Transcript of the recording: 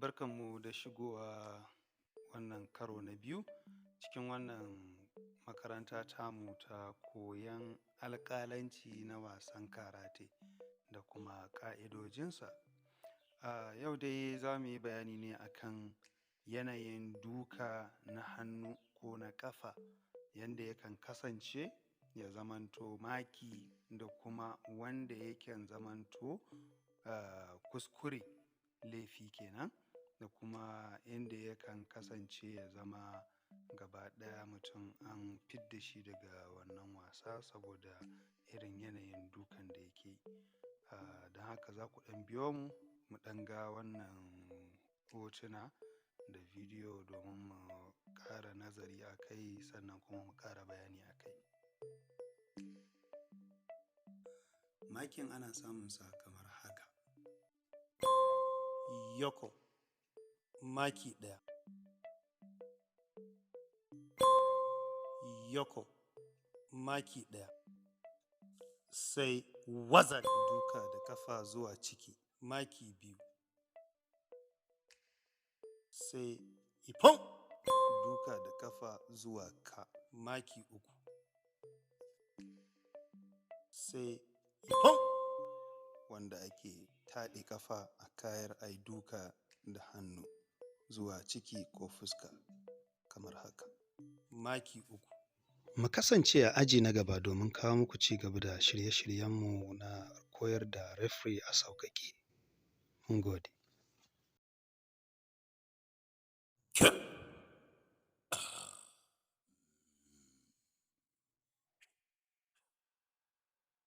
Barkanmu da shigowa wannan karo na biyu cikin wannan makaranta tamu ta koyon alƙalanci na wasan karate da kuma ƙa'idojinsa. A yau dai za mu yi bayani ne akan yanayin duka na hannu ko na ƙafa, yanda yakan kasance ya zamanto maki da kuma wanda yakan zamanto kuskure, laifi kenan, da kuma inda yakan kasance ya zama gaba ɗaya mutum an fidda shi daga wannan wasa saboda irin yanayin dukan da yake yi. Don haka za ku ɗan biyo mu, mu ɗan ga wannan hotuna da bidiyo domin mu ƙara nazari a kai, sannan kuma mu ƙara bayani a kai. Makin ana samunsa kamar haka: Yoko, maki ɗaya. Yoko, maki ɗaya. Sai wazari, duka da ƙafa zuwa ciki, maki 2. Sai ippon, duka da ƙafa zuwa ka, maki 3. Sai ippon, wanda ake taɗe ƙafa a kayar a yi duka da hannu zuwa ciki ko fuska kamar haka, maki 3. Mu kasance a aji na gaba domin kawo muku ci gaba da shirye-shiryenmu na koyar da referee a sauƙaƙe. Mun gode.